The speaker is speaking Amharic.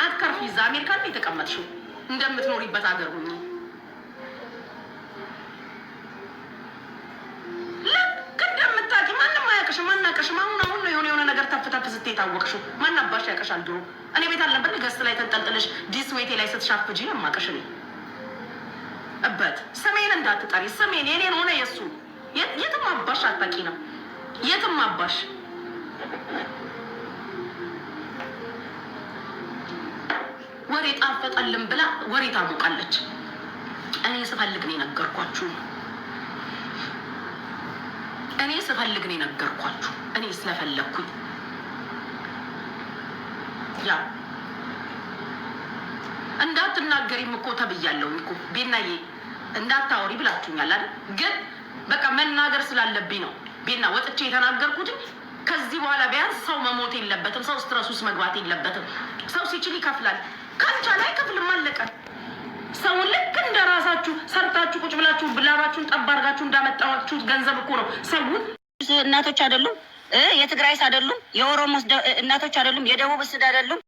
አትከርፊ። እዛ አሜሪካን ነው የተቀመጥሽው እንደምትኖሪበት ሀገር ሁኚ። ልክ እንደምታውቂ ማንም አያውቅሽም፣ አናውቅሽም። አሁን አሁን ነው የሆነ የሆነ ነገር ተፍ ተፍ ስትይ የታወቅሽው። ማን አባሽ ያውቅሻል? ድሮ እኔ ቤት አልነበር guest ላይ ተንጠልጥለሽ ዲስዌቴ ላይ ስትሻፍጂ ነው የማውቅሽ እኔ። እበት ስሜን እንዳትጠሪ፣ ስሜን የኔን ሆነ የእሱ የትም አባሽ አታውቂ ነው የትም አባሽ። ወሬ ጣፈጠልን ብላ ወሬ ታሞቃለች። እኔ ስፈልግ ነው የነገርኳችሁ። እኔ ስፈልግ ነው የነገርኳችሁ። እኔ ስለፈለግኩኝ ያ እንዳትናገሪም እኮ ተብያለሁኝ እኮ ቤናዬ፣ እንዳታወሪ ብላችሁኛል አይደል? ግን በቃ መናገር ስላለብኝ ነው ቤና ወጥቼ የተናገርኩት። ከዚህ በኋላ ቢያንስ ሰው መሞት የለበትም። ሰው stress ውስጥ መግባት የለበትም። ሰው ሲችል ይከፍላል፣ ካልቻለ አይከፍልም። አለቀ። ሰውን ልክ እንደ ራሳችሁ ሰርታችሁ ቁጭ ብላችሁ ላባችሁን ጠብ አድርጋችሁ እንዳመጣችሁት ገንዘብ እኮ ነው ሰውን። እናቶች አይደሉም፣ የትግራይስ አይደሉም፣ የኦሮሞ እናቶች አይደሉም፣ የደቡብስ አይደሉም።